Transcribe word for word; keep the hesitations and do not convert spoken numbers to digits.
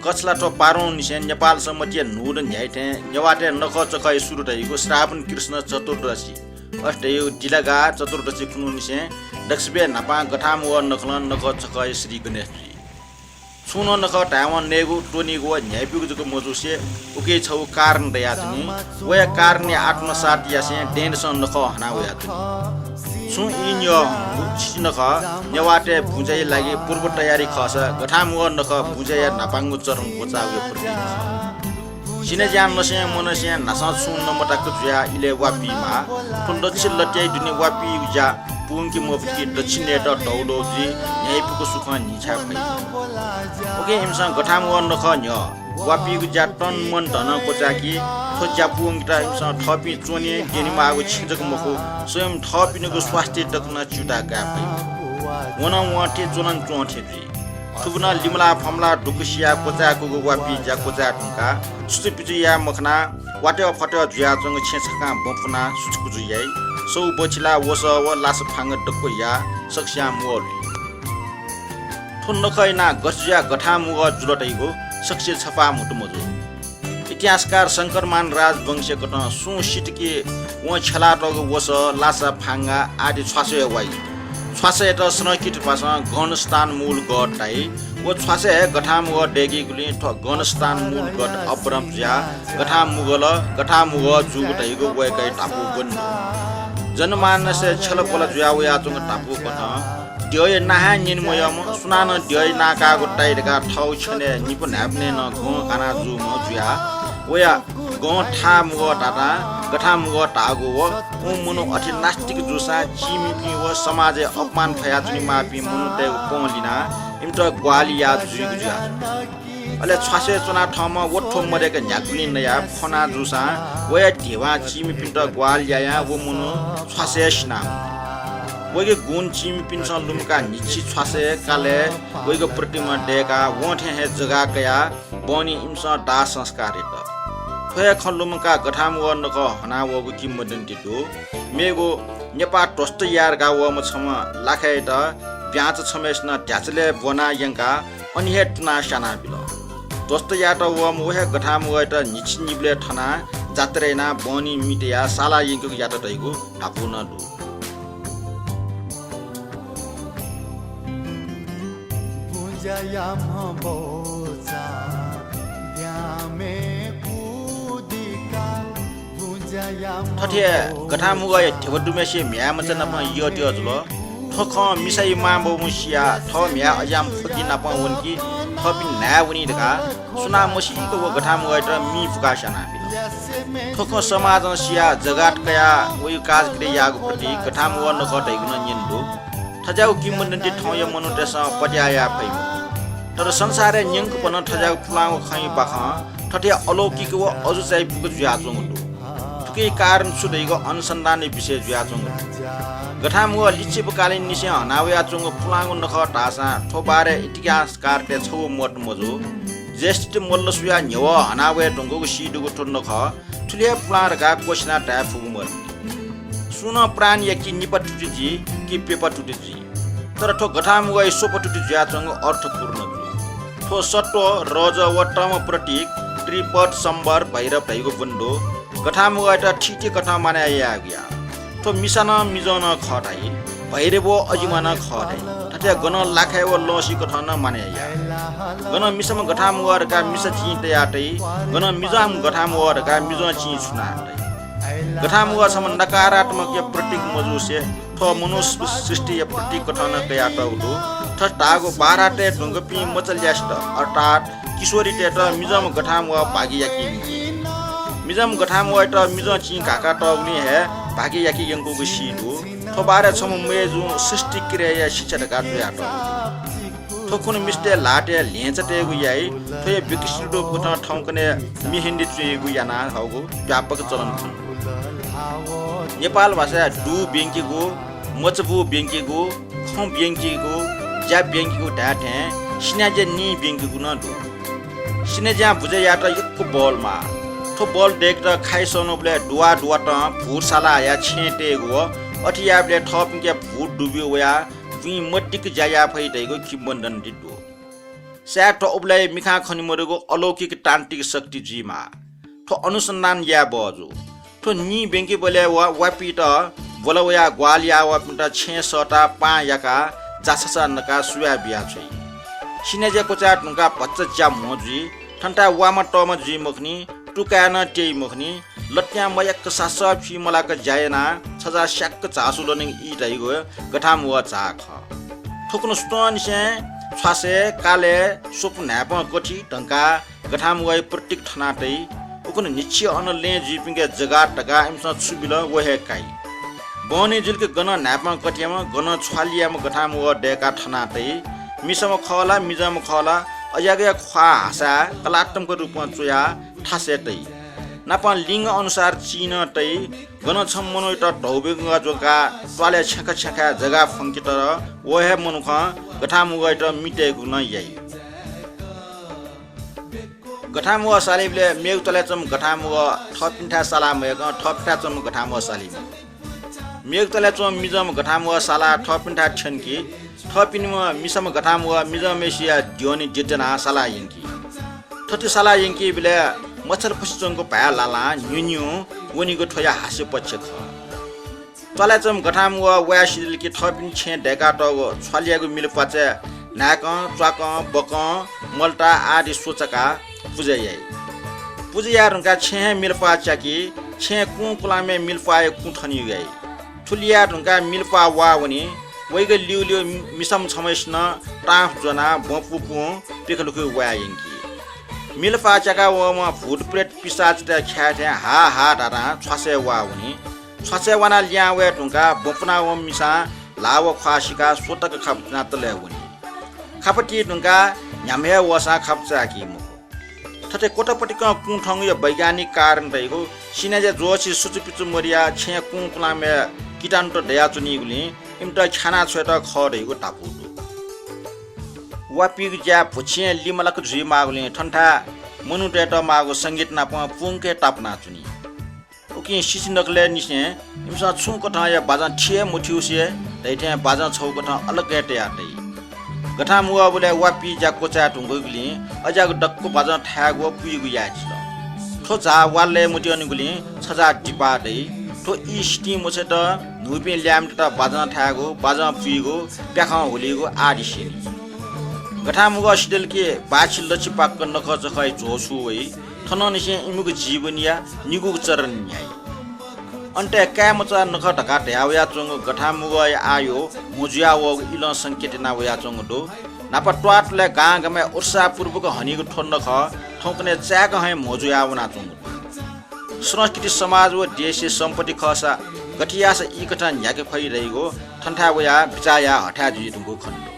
कछला थ्व पारुंनिसें नेपाल संवत्‌या न्हूदँ न्ह्याइथें नेवाःतय् नखःचखःया सुरु धइगु श्रावण कृष्ण चतुर्दशी, अथे धइगु दिलागा चतुर्दशी खुन्हुनिसें दक्वसिबय् न्हापां गथांमुगः नखलं नखःचखःया श्री गणेश जुइ। छुं नं नखः धायेवं नयेगु, त्वनीगु व न्ह्याइपुइगु जक मजुसे उकी छगू कारण दयाच्वनी। वया कारणया आत्मसात यासें दँय्‌दसं नखः हना वयाच्वनी। छुं ई न्यहंगु छिछि नखः नेवाःतय् बुँज्याया लागि पूर्व तयारी खःसा गथांमुगः नखः बुँज्याया न्हापांगु चरण क्वचाःगुया प्रतीक खः। सिनाज्यां नसें मनसें न्हासं छुं नमताक जुयाः इलय् वा पीमाः। थ्व दच्छि लत्याइ दुने वा पीगु ज्या पूवंके मफुत कि दच्छि नयेत धौधौ जुइ, न्ह्याइपुक सुखं न्हिछाये फइ। उकिं इमिसं गथांमुगः नखः न्ह्यः वा पीगु ज्या तन मन धनं क्वचाय्‌की। थ्व ज्या पूवंकेत इमिसं थःपिं च्वने द्यनेमाःगु छेँ जक मखु, स्वयं थःपिनिगु स्वास्थ्य तक नं च्यूताः काये फइ। व नं वं थें च्वनं च्वं थें जुइ। थुगु नं लिमलाः फमलाः दुःख सियाः क्वचाय्‌कूगु वा पीगु ज्या क्वचाये धुंकाः सुचुपिचु याये मखनाः वातय् फतय् जुयाच्वंगु छेँ छकां बँ पुनाः सुचुकुचु याइ। सौ बछिलाः वसः व लासा फांग दक्व याः सकसियां म्वःल्हुइ। थ्व नखः यानाः गथे जुयाः गथांमुगः जुल धइगु सकसिया छपाः म्हुतु मजू। इतिहासकार शंकरमान राजवंशीकथं सुं सित कि वं छ्यलातःगु वसः, लासा, फांगा आदि छ्वासय् वाइ। छ्वासय्‌यात संस्कृत भाषां गहनस्थान मूल गः धाइ। व छ्वासय् हे गथांमुगः दय्‌कीगुलिं थ्व गहनस्थान मूल गः अवलम्बन जुयाः गथांमुगल, गथांमुगः जूगु धइगु वय्‌कःया धापू बन्धु। जनमानसय् छ्यलपल जुया वयाच्वंगु धापू कथं द्यःया नां हे न्यने मयःम्ह, सुनानं द्यःया नां काःगु ताइ धकाः थःगु छ्यनय् निपु न्हाय्‌पनय् नं गं काना जूम्ह जुयाः वया गं थाःमुगः धातां गथांमुगः धाःगु व व मनू अथे नास्तिक जूसां चीमिपिं व समाजय् अपमान फयाच्वनेमाःपिं मनूतय्‌गु पँ लिनाः इमित ग्वाहालि याः जुइगु जुयाच्वन। अले छ्वासय् च्वना थःम्हं व थ्व मदय्‌क न्ह्यागुलिं नयाः फ्वना जूसां वया ध्यबां चीमिपिन्त ग्वाहालि यायां व मनू छ्वासय् सिनावन। वइगु गुण चीमिपिन्सं लुमकाः न्हिच्छि छ्वासय् कालय् वइगु प्रतिमा दय्‌काः वं थें हे जगाः कयाः बहनी इमिसं दाह संस्कार यात। थ्व हे खँ लुमंकाः गथांमुगः नखः हना वःगु किंवदन्ती दु। मेगु नेपाः ध्वस्त याये धकाः वःम्ह छम्ह लाखायात ब्याँचा छम्हय्‌सिनं ध्याचलय् ब्वनाः यंकाः अन हे तुनाः स्यानाबिल। ध्वस्त यायेत वःम्ह व हे गथांमुगःयात न्हिच्छि निबलय् थनाः जात्रा यानाः बहनी मि तयाः साला यंकेगु यात धइगु धापू नं दु। थथे गथांमुगःया ध्यबा दुम्हय्‌सिया म्ह्याय्‌मचा नाप यःद्यः जुल। थ्व खँ मिसाया मांबौम्ह सियाः थः म्ह्याय् अज्याःम्ह फुकी नाप वन कि थःपिं न्हाय् वनी धकाः सुनां मसीक व गथांमुगःयात मि पुकाः स्यानाबिल। थ्व खँ समाजं सियाः जगात कयाः वइगु काजक्रिया याःगु प्रति गथांमुगः नखः धइगु नं न्यने दु। थज्याःगु किंवदन्ती थौंया मनूतय्‌सं पत्याः याये फइ मखु। तर संसारय् न्यंकपनं थज्याःगु पुलांगु खँया बाखं थथे अलौकिक व अजू चायापुक जुयाच्वंगु दु। थुकिया कारण छु धइगु अनुसन्धानया विषय जुयाच्वंगु दु। गथांमुगः लिच्छिपकालीननिसें हना वयाच्वंगु पुलांगु नखः धाःसां थ्व बारे इतिहासकारतय् छगू मत मजू। ज्येष्ठत मल्ल सुयाः न्ह्यवः हना वये धुंकूगु सी दुगु थ्व नखः थुलि हे पुलां धकाः क्वसिनाः धाये फुगु मदुनि। सुं नं प्राण याकी निपा तुति जुइ कि प्यपा तुति जुइ। तर थ्व गथांमुगःया स्वपा तुति जुयाच्वंगु अर्थपूर्ण जू। थ्व सत्व, रज व तम प्रतीक त्रिपद, सम्बर, भैरव धइगु बन्धु गथांमुगःयात थीथी कथं मानय् यायेगु या। थ्व मिसा नं मिजं नं खः धाइ, भैरव व अजिमा नं खः धाइ। थथे गनं लाखाय् व लँसिकथं नं मानय् याः। गनं मिसाम्ह गथांमुगः धकाः मिसा चिं तयाः तइ, गनं मिजंम्ह गथांमुगः धकाः मिजं चिं छुनाः तइ। गथांमुगः छम्ह नकारात्मकया प्रतीक मजुसे थ्व मनुष्य सृष्टिया प्रतीक कथं नं कयातःगु दु। थथे धाःगु बारातय् धुंकूपिं मचाल्यासित अर्थात् किशोरीतय्‌त मिजंम्ह गथांमुगः भागि याकी यंकी। मिजंम्ह गथांमुगःयात मिजं चिं घाकातःगुलिं हे भागि याकी यंकूगु सी दु। थ्व बारे छम्ह मय्‌जुं सृष्टि क्रियाया शिक्षा धकाः च्वयातःगु दु। थ्व खुन्हु मिस्तय् ल्हातय् ल्ह्यंचा तयेगु याइ। थ्वया विकसित रूप कथं थौंकन्हय् मेहन्दी च्वयेगु याना हःगु व्यापक चलन खने दु। नेपाल भाषाय् दु ब्यंकेगु, मचाबू ब्यंकेगु, खँ ब्यंकेगु, ज्या ब्यंकेगु धाये थें सिनाज्या निं ब्यंकेगु नं दु। सिनाज्यां बुझे यायेत यक्व बल माः। थ्व बल दय्‌केत खाइ सःन्हूबलय् दुवा दुवातं भूत साला हयाः छेँय् तयेगु व अथे याःबलय् थःपिंके भूत दुब्यू वयाः बुँइ मदिक्क ज्या याये फइ धइगु किंवदन्ती दु। सायद थ्व उबलय् मिखां खने मदुगु अलौकिक तान्त्रिक शक्ति जुइमाः। थ्व अनुसन्धान याये बहःजू। थ्व निं ब्यंकेबलय् वा-, वापित ब्वल वयाः ग्वाहालि याः वःपिन्त छेँय् सःताः पाहां याकाः जाछाछा नकाः सुवाये बियाछ्वइ। सिनाज्या क्वचाय् धुंकाः भचा ज्या म्हो जुइ। थन्थाय् वाःम्ह तःम्ह जुइ मखुनि, तुकाय् नं त्यै मखुनि। लत्यां मयाक्क सासः फि मलाक ज्या यानाः छजाः स्याक्क झासु ल्वनेगु ई धइगु गथांमुगः झाः खः। थुकुन्हु सुथंनिसें छ्वासय्, कालय्, स्वपु न्हाय्पं कथि धंकाः गथांमुगःया प्रतीक थना तइ। उखुन्हु न्हिच्छि अन लँय् जुइपिंके जगात धकाः इमिसं छु बिल व हे काइ। बहनी जुल कि गनं न्हाय्पं कथि यायेमा, गनं छ्वालि यायेमा गथांमुगः दय्काः थना तइ। मिसाम्ह खः ला, मिजंम्ह खः ला, अज्याःगु हे ख्वाः हासाय् कलात्मक रूपं च्वयाः थासय् तइ। नापं लिंग अनुसार चिं नं तइ। गनं छम्ह मनूयात धौ ब्यंगः ज्वंकाः त्वालय् छ्याँखा छ्याँखाय् जगाः फ्वंकेत व हे मनुखं गथांमुगःयात मि तयेगु नं याइ। गथांमुगः सालीबलय् मेगु त्वालय् च्वंम्ह गथांमुगः थःपिन्थाय् साला मयंकं थःपिन्थाय् च्वंम्ह गथांमुगः साली। मेगु त्वालय् च्वंम्ह मिजंम्ह गथांमुगः सालाः थःपिन्थाय् थ्यंकी। थःपिनिम्ह मिसाम्ह गथांमुगः मिजंम्हय्सिया द्यःने द्यः त्यानाः साला यंकी। थथे साला यंकीबलय् मछालापुसे च्वंगु भाय् लालां न्ह्यू न्ह्यू वनीगु थ्वया हास्य पक्ष खः। त्वालय् च्वंम्ह गथांमुगः वयाः सिधल कि थःपिनि छेँय् दय्कातःगु छ्वालि यायेगु मिलपाचय् न्हाय्कं, च्वाकं, बकं, मलता आदि स्वचाकाः पुजा याइ। पुजा याये धुंकाः छेँय् हे मिलपाः च्याकी। छेँय् कुंकुलांमय् मिलपाःया कुं थनीगु याइ। थुलि याये धुंकाः मिलपाः वाः वनी। वइगु ल्यूल्यू मिसाम्ह छम्हय्सिनं तांफ ज्वनाः ब्वँपुपुं पिखलुखुइ वाये यंकी। मिलपाः च्याका वःम्ह भूतप्रेत पिशाचतय् ख्याये थें हा हा धाधां छ्वासय् वाः वनी। छ्वासय् वानाः लिहां वये धुंकाः ब्वँपुना वःम्ह मिसां ल्हाः व ख्वाः सिकाः स्वतक खापा च्वनाः तलय् वनी। खापा ती धुंकाः न्ह्याम्ह हे वःसां खापा चाय्की मखु। थथे क्वतपतिकं कुं थंगुया वैज्ञानिक कारण धइगु सिनाज्या ज्वःछि सुचुपिचु मदयाः छेँय् कुंकुलांमय् किटाणुत दयाच्वनीगुलिं इमित ख्यानाः छ्वयेत खः धइगु धापू दु। वापिगु ज्या भुछिं लिमलाक जुइमाःगुलिं थन्थाय् मनूतय्त माःगु संगीत नापं पुंके तापानाच्वनी। उकिं सिसिनकलय् निसें इमिसं छुं कथंया बाजं थी हे मथ्यूसे धइथें बाजं छगू कथं अलग हे तयाः तइ। गथांमुगःबलय् वापी ज्या क्वचाये धुंकूगुलिं अज्याःगु दक्व बाजं थायेगु व पुइगु याये जिल। थ्व झाः वालय् मद्यःनिगुलिं छजाः दिपाः दइ। थ्व ई सितिं मछ्वयेत न्हूपिं ल्याय्म्हतय्त बाजं थायेगु, बाजं पुइगु, प्याखं हुलीगु आदि स्यनी। गथांमुगः सिधल कि बाछि लछि पाक्क नखःचखःया झ्वःछू वइ। थनंनिसें इमिगु जीवनया निगूगु चरण न्ह्याइ। अन्तय् काय्मचा नखः धकाः धया वयाच्वंगु गथांमुगःया आयु म्हो जुया वःगु इलं संकेत याना वयाच्वंगु दु। न्हापा त्वाःतलय् गांगामय् उत्साहपूर्वक हनीगु थ्व नखः थौंकन्हय् चाय्‌क हँया म्हो जुया वनाच्वंगु दु। संस्कृति समाज व देशया सम्पत्ति खःसा गथे याःसा ई कथं न्ह्याके फइ धइगु थन्थाय् वयाः बिचाः याः हथाय् जुइ धुंकूगु खने दु।